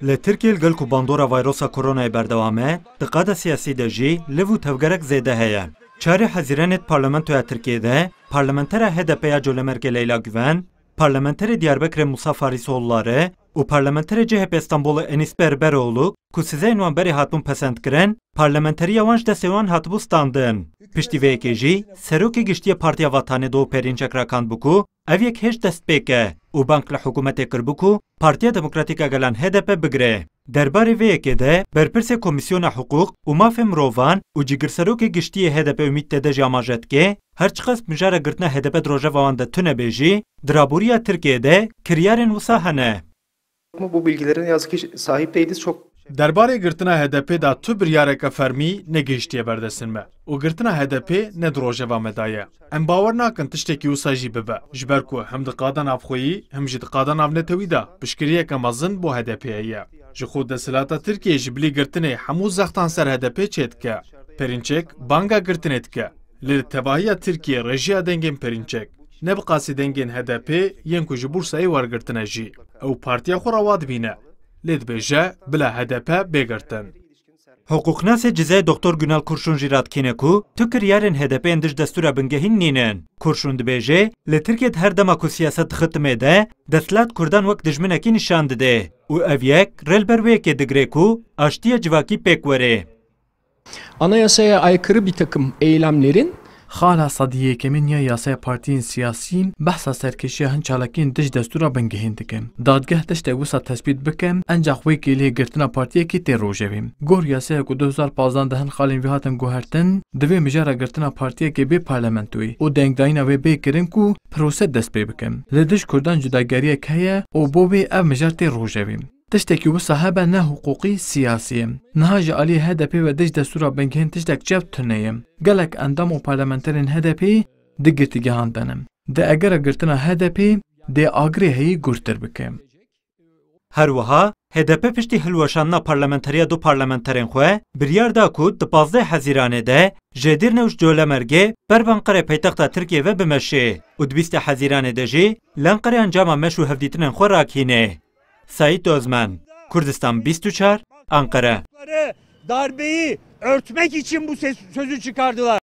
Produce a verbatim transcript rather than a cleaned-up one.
Li Tirkiyê li gel ku bandora vayrosa koronayê berdewam e, di qada siyasî de jî liv û tevgerek zêde heye. Çarê Hezîranê di parlamentoya Tirkiyê de parlamentera H D P ya Colemêrgê Leyla Güven, parlamenterê Diyarbekirê Musa Farîsoğulları û parlamenterê C H P Stenbolê Enîs Berberoğlu ku sizeyên wan berê hatibûn pesendkirin, parlamenteriya wan ji destê wan hatibû standin. Piştî vê yekê jî serokê giştî yê Partiya Vatanê Doğu Perinçek rakandibû ku ev yek hêj destpêk e û bang li hikûmetê kiribû ku Partiya Demokratîk a Gelan H D P bigire. Derbarê vê yekê de berpirsê Komîsyona Hiqûq û Mafê Mirovan û cîgirserokê giştî yê H D P Umît Dede jî amaje dike, her çiqas mijara girtina H D P di rojeva wan de tune be jî, di raboriya Tirkiyê de kiryarên wisa hene. Bu bilgilere ne yazık ki sahip değiliz. Çok Derbarê girtina H D P de tu biryareke fermî negihiştiye berdestin me û girtina H D P ne di rojeva me de ye. Em bawer nakin tiştekî wisa jî bibe, ji ber ku him di qada navxweyî, him jî di qada navnetewî de piştgiriyeke mezin bo H D P heye. Ji xwe desthilata Tirkiyê ji bilî girtinê hemû zextan ser H D P çêdike. Perinçek banga girtinê dike. Lê li tevahiya Tirkiyê rêjeya dengên Perinçek, ne bi qasî dengên H D P yên ku ji Bursayê wergirtine jî. Ew partiya xwe rewa dibîne. Lê dibêje bila H D P bê girtin. Hiqûqnasê cizayê Doktor Günal Kurşun jî radikîne ku tu kiryarên H D P yên dij destûra bingehîn nînin. Kurşun dibêje, li Tirkiye di her dema ku siyaset dixitimê de, desthilat Kurdan wek dijminekî nîşan dide û ev yek rê li ber wê yekê digire ku aştiya civakî pêk were. Anayasaya aykırı bir takım eylemlerin Xala sedî yekemîn ya yasaya partiyên siyasî behsa serkêşiya hin çalakiyên dij destûra bingehîn dike. Dadgeh tiştek wisa tespît bike, encax wê kêliyê girtina partiyekî tê rojevê. Gor yasaya ku du hezar pazdeh de hin xalên vê hatin guhertin, divê mijara girtina partiyekê bê parlamentoyê û dengdayîna wê bê kirin ku prose dest pê bike. Li dij Kurdan cudageriyek heye û bo vê ev mijar tê rojevê. Tiştekî wisa hebe ne hiqûqî, siyasî ye. Niha ji aliyê H D P ve dij destûra bingehîn tiştek çev tune ye. Gelek endam û parlamenterên H D P di girtîgehan de ne. Di egera girtina H D P dê agirê heyî gurtir bike. Her wiha H D P piştî hilweşandina parlamenteriya du parlamenterên xwe biryar da ku di pazdeh Hezîranê de ji Êdîrne û ji Colemêrgê ber bi Enqerê paytexta Tirkiyê ve bimeşê û di bîstê Hezîranê de jî li Enqerê encama meş û hevdîtinên xwe rakîne. Sait Özmen, Kurdistan bîst û çar, Ankara. Darbeyi örtmek için bu ses, sözü çıkardılar.